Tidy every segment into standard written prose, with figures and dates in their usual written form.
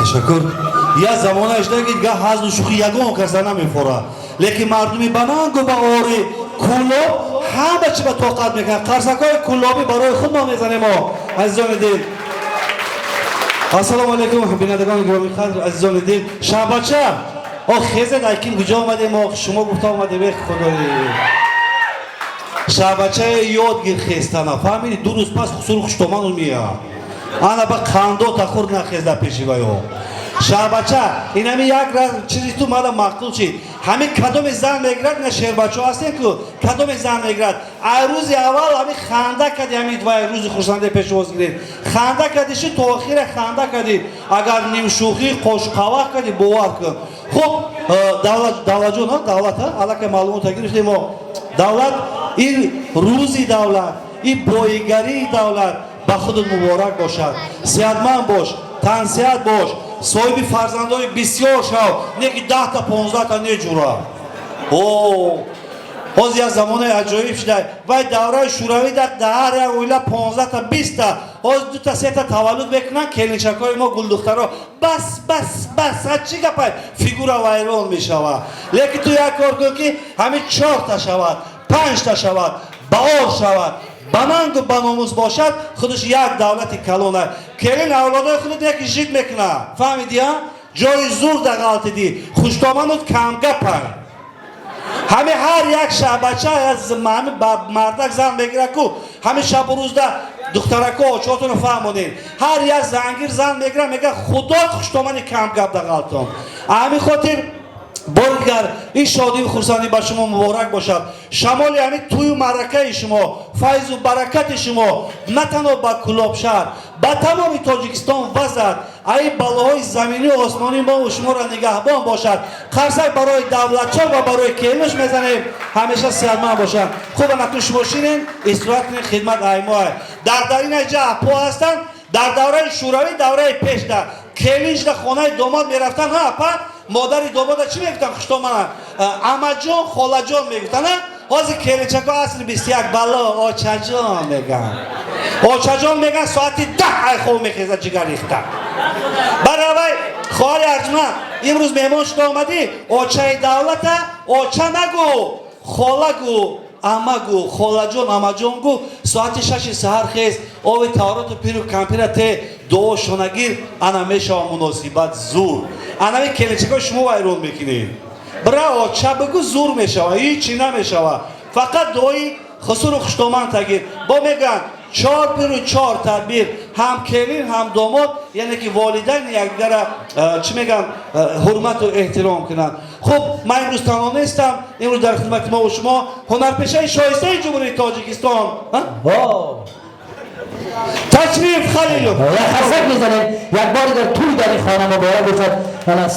Ташаккур. Я замонааш нагид, га ҳазлу шӯхӣ ягон каса намефора, лекин мардуми ба нангу ба ори Кӯлоб ҳама чи ба тоқат мекунад. Қарсакҳои кӯлобӣ барои худ мо мезанем мо, азизони дил. Ассалому алайкум, бинандагони гиромиқадр, азизони дил. Шаҳбача, о, хезед, айкин куҷо омадем мо? Шумо гуфта омадем. Эх, худои, шаҳбачае, ёд гир хестана, фаҳмиди? 2 рӯз пас хусуру хуштоману мия, ана ба қандота хурд нахезда пеши ваё. Шаҳбача, инами як чизи ту мада мақбул шид. Ҳамин кадоме зан мегирад, ина шербачо ҳастем ку, кадоме зан мегирад, ай рӯзи аввал ҳамин ханда кади, ҳамин вай рӯзи хурсанде пешвоз гиред, ханда кади ши, то охира ханда кади. Агар нимшӯхӣ қошқавақ кади, бовар кун. Хуб, давлат, давлатҷон, давлат, аллакай маълумота гирифтем мо. Давлат, ин рӯзи давлат, ин боигарии давлат ба худат муборак бошад. Сеҳатманд бош, тансиҳат бош, соҳиби фарзандои бисёр шав, не ки 10-та, 15-та неҷура. О, ҳозир як замонаи аҷоиб шуда. Вай давраи шӯравӣ да ҳар як оила 15-та, 20-та. Ҳозир дута, сета таваллуд мекунанд келинчакҳои мо, гулдухтаро. Бас, бас, бас, а чӣ гапай, фигура вайрон мешавад. Лекин ту як кор кун, ки ҳамин чорта шавад, панҷта шавад, баор шавад, ба нангу ба номус бошад, худаш як давлати калона. Келин авлодои худат яки жид мекуна, фаҳмидия? Ҷои зур дағалтидӣ, хуштомануд камгапай. Ҳами ҳар як шаҳбача ҳами мардак зан мегирад ку, ҳами шабу рӯзда духтарако, очотонро фаҳмонед, ҳар як зангир зан мегирад, мега: «Худо хуштомани камгап дағалтон». Ҳамин хотир бори дигар ин шодию хурсандӣ ба шумо муборак бошад. Шамоли ҳамин тӯю маъракаи шумо, файзу баракати шумо на танҳо ба Кӯлоб шаҳр, ба тамоми Тоҷикистон вазад. Ай балоҳои заминию осмонӣ мову шуморо нигаҳбон бошад. Қарсак барои давлатчон ва барои келинаш мезанем. Ҳамеша сеҳатманд бошанд. Хуб, анакун шумо шинен, истироҳат кунед, хидмат аймоа. Дар дарина ҷа апо ҳастанд. Дар давраи шӯравӣ, давраи пешда, келиншда хонаи домод мерафтанд, ҳа, апа, модари домода чӣ мегуфтанд? Хуштомана амаҷон, холаҷон мегуфтанд. Ҳозир келинчако асри 21 бало очаҷон меган, очаҷон меган. Соати 10 ай хоб мехезад, ҷигар рехта. Баравай, хоҳари арҷманд, имрӯз меҳмон шуда омадӣ, очаи давлата оча нагӯ, хола гӯ, ама гӯ, холаҷон, амаҷон гӯ. Соати 6-и саҳар хез, ови таҳороту пиру кампира те, дуо шонагир, ана мешава муносибат зур. Анави келинчакҳои шумо вайрон мекунед. Бира, оча бигӯ, зур мешава, ҳичи намешава. Фақат дуои хусуру хуштоман тагир. Бо мегӯянд: чор пиру чор тадбир. Ҳам келин, ҳам домод, яъне ки волидайн якдигара, чӣ мегӯянд, ҳурмату эҳтиром кунанд. Хуб, ман имрӯз танҳо нестам. Имрӯз дар хидмати мову шумо ҳунарпешаи шоистаи Ҷумҳурии Тоҷикистон Ташриф Халилов. Як қарсак мезанем як бори дар тӯй дар ин хона муборак бошад.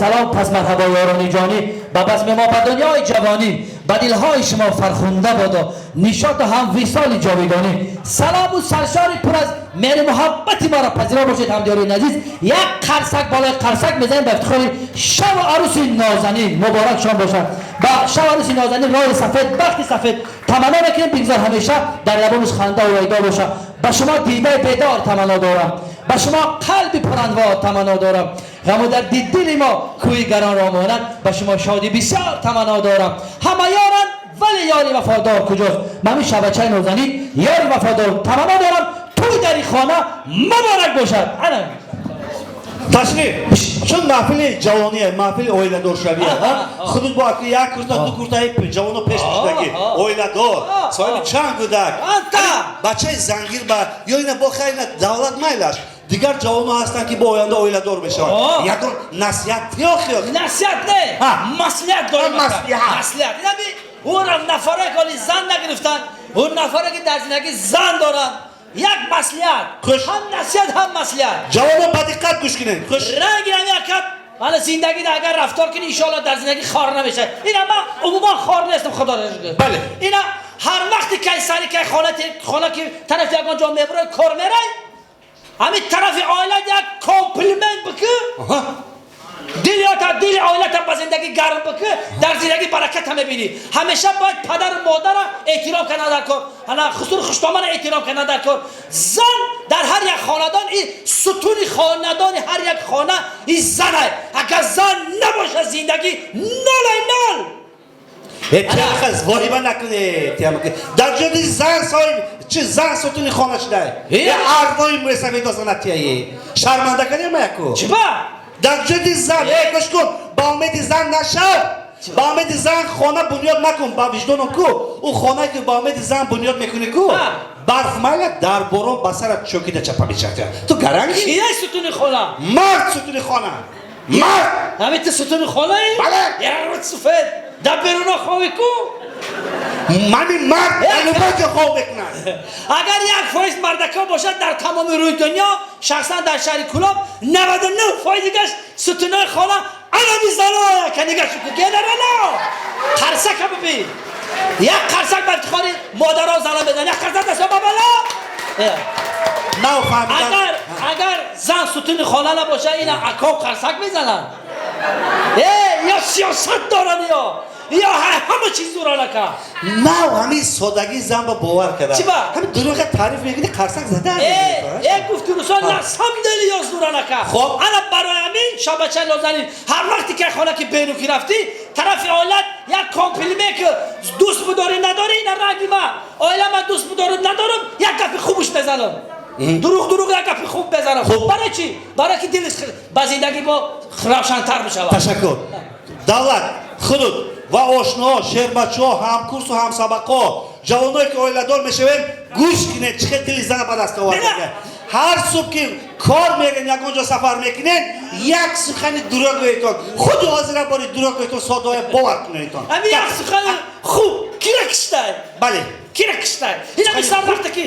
Салом, пас марҳабо, ёрони ҷонӣ, ба базми мо, ба дунёи ҷавонӣ, ба дилҳои шумо фархунда бодо нишоту ҳам висоли ҷовидонӣ. Салому саршори пур аз меҳри муҳаббати моро пазиро бошед, ҳамдиёрони азиз. Як қарсак болои қарсак мезанем ба ифтихори шаву арӯси нозанин. Муборак шон бошад. Ба шаву арӯси нозанин роҳи сафед, бахти сафед таманно мекунем. Бигзор ҳамеша дар лабонаш ханда ҳувайдо бошад. Ба шумо дидаи бедор таманно дорам, ба шумо қалби пуранвор таманно дорам. Ғаму дарди дили мо кӯи гаронро монад, ба шумо шодӣ бисёр таманно дорам. Ҳама ёранд, вале ёри вафодор куҷост? Ман шабачаи нозанин ёри вафодор таманно дорам. Тӯй дар хона муборак бошад. Ана. Ташриф, чун маҳфили ҷавония, маҳфили оиладоршавия, худут бо аки як курта, ду куртаи ҷавоно пеш пушдаги, оиладор, соҳиби чанд кӯдак, бачаи зангир ба ё ина бо хайр, давлат майлаш, дигар ҷавоно ҳастанд, ки бо оянда оиладор мешаванд, ягон насиҳат ёхё? Насиҳат не, маслиҳат дорем. Маслиҳат инами он нафаре ки ҳоли зан нагирифтанд, он нафаре ки дар зиндагӣ зан доранд, як маслиҳат, ҳам насиҳат, ҳам маслиҳат. Ҷавоно, ба диққат гӯш кунед, хуш. Ранги ҳами акад мана зиндагида агар рафтор кунӣ, иншоалло дар зиндагӣ хор намешавад. Ина ман умуман хор нестам, худо шукр. Ина ҳар вақти кай сари кай хона ки тарафи ягон ҷо мебурой, кор мерай, ҳамин тарафи оилат як комплимент бикӣ, дилята, дили оилата ба зиндагӣ гарм бикӣ, дар зиндагӣ бараката мебинӣ. Ҳамеша бояд падару модара эҳтиром кардан дар кор, ана хусур хуштомана эҳтиром кардан дар кор. Зан Дар ҳар як хонадон ин сутуни хонадони ҳар як хона ин зан ай. Агар зан набошад, зиндагӣ нолай нол. Тиамахаз воҳима накунед. Дар ҷои зан соҳиб чи зан сутуни хона шудай? Арвои мӯйсафедо занатияе. Шарманда кардем яку. Чиба? Дар ҷои зан, гӯш кун, ба умеди зан нашав. Ба умеди зан хона бунёд накун, ба виҷдоном ку. Ӯ хонае ки ба умеди зан бунёд мекунӣ ку, барф майла дар борон ба сарат чокида чапа мешавад. Ту гаранги? Кия сутуни хона? Мард сутуни хона. Мард! Ҳамин ту сутуни хонаи? Бале. Ярот суфед. Дар беруна ховӣ ку? Мани мард алубоҷо хов мекунад. Агар 1% мардако бошад дар тамоми рӯи дунё, шахсан дар шаҳри Кӯлоб, 99% дигаш сутунои хона анами зано ка нигаш ку генерало. Қарсака бибин. Як қарсак ба ифтихори модаро зана мезан. Як қарсак дасто ба бало. Нав фаҳмидам. Агар зан сутуни хона набошад, ина аков қарсак мезананд. Ё сиёсат доранд ё ҳама чиз доранака. Нав ҳамин содагии зан ба бовар кардам. Чиба? Ҳамин дурӯға таъриф мекунӣ, қарсак зада. Гуфти русон на самом деле ё зуранака. Хоб. Ана барои ҳамин шабача нозанин ҳар вақте ки хона ки берун ки рафтӣ, тарафи оилат як комплимент ки дӯст бидорӣ надорӣ, ина ранги ма. Оила ма дӯст бидорам надорам, як гапи хубш мезанам. Дурӯғ як гапи хуб мезанам. Барои чӣ? Барои ки дилиш ба зиндагӣ мо равшантар бишавад. Ташаккур. Давлат, худут ва ошноҳо, шербачаҳо, ҳамкурсу ҳамсабақҳо, ҷавоное ки оиладор мешавем, гӯш кунед, чӣ хел дили зана ба даст оварда. Ҳар субҳ ки кор мерен, ягон ҷо сафар мекунед, як сухани дурӯғ гӯетон. Худи ҳозира бори дурӯғ гӯетон, содоя бовар кунедтон. Ҳамин як сухани хуб кира киштай? Бале. Кира киштай? Ин ҳами сар вақте ки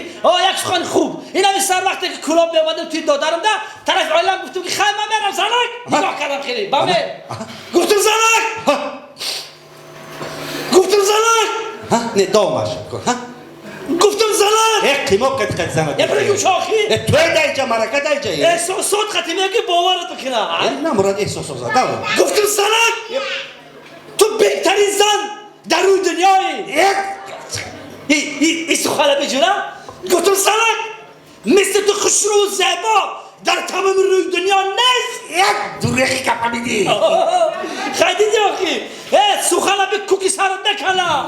як сухани хуб. Ин ҳами сар вақте ки Кӯлоб меомадем туи додарамда, тарафи оилам гуфтум ки хай ман мерам занак. Нигоҳ кардам хеле. Ба ме. Гуфтум занак. Гуфтум занак. Не, давомаш кун. Гуфтум занак. Қимоқ қати қати занак. Я бирги ушохи. Той даиҷа, марака даиҷа. Эҳсосот қати меги боварат бикунам. На, мурад эҳсосот зад. Давом. Гуфтум занак. Ту беҳтарин зан дар рӯи дунёӣ. И сухана биҷура. Гуфтум занак. Мисли ту хушрӯ зебо дар тамоми рӯи дунё нест. Як дурӯғи гапа бидӣ. Хай диди охи. Сухана би куки сарат меканам.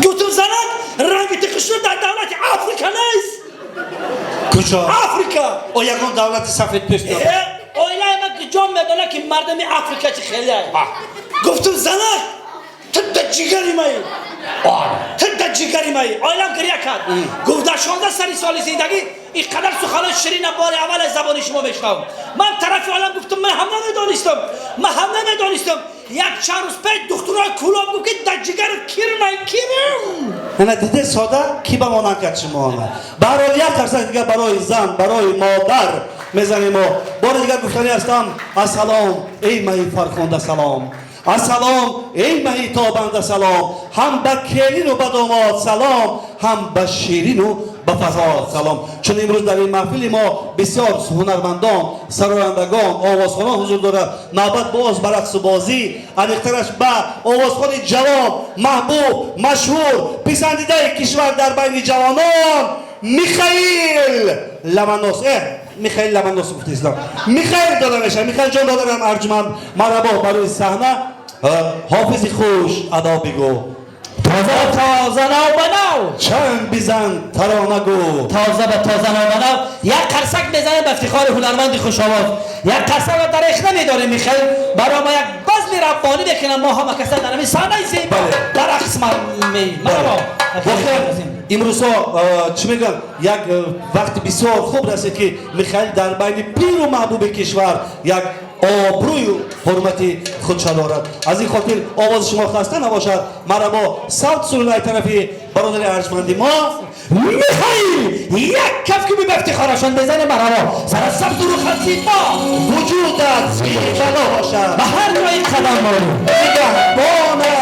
Гуфтум занак, ранги ту хушрӯ дар давлати Африка нест. Куҷо? Африка. О, ягон давлати сафедпӯст. Оилаи ман ки ҷон медонад ки мардуми Африка чӣ хеле. Гуфтум занак, ту дар ҷигари маи. Ту дар ҷигари маи. Оилам гиря кард. Гуфт дар 16 сари соли зиндагӣ ин қадар суханои ширина бори аввал аз забони шумо мешунавам. Ман тарафи оилам гуфтум ман ҳам намедонистам. Ман ҳам намедонистам. Як чанд рӯз пеш духтурои Кӯлоб гуфт ки дар ҷигарат кирмай кирм. Ана диде сода ки ба монанд кард шумо она. Баҳрол як қарсак дигар барои зан, барои модар мезанем мо. Бори дигар гуфтанӣ ҳастам: ассалом, эй маҳи фархунда салом. Ассалом, эй маҳи тобанда салом. Ҳам ба келину ба домод салом, ҳам ба ширину ба фарҳод салом. Чун имрӯз дар ин маҳфили мо бисёр ҳунармандон, сарояндагон, овозхонон ҳузур дорад. Навбат боз ба рақсу бозӣ, аниқтараш ба овозхони ҷавон, маҳбуб, машҳур, писандидаи кишвар дар байни ҷавонон Михаил Ламанос. Михаил Ламанос гуфти ислом. Михаил дода мешавад. Михаил ҷон додарам арҷуманд, марҳабо барои саҳна. Ҳофизи хуш адо бигӯ. Тоза тоза нав ба нав. Чанд бизан тарона гӯ. Тоза ба тоза нав ба нав. Як қарсак мезанем ба ифтихори ҳунарманди хушовоз. Як қарсак дар рех намедорем Михаил. Барои мо як базми раббонӣ мекунам. Мо ҳама каса дар ҳамин саҳнаи зебо дар рақс марҳабо. Воқеан имрӯзҳо чӣ мегӯям, як вақти бисёр хуб расид ки Михаил дар байни пиру маҳбуби кишвар як обрӯю ҳурмати худша дорад. Аз ин хотир овози шумо хаста набошад. Марҳабо, савт суруднаи тарафи бародари арҷманди мо Михаил. Як каф ки ба ифтихорашон безанем. Марҳабо, сара сабзу рухат зебо. Вуҷудат бало бошад, ба ҳар ҷои қадам монӣ нигаҳбонат.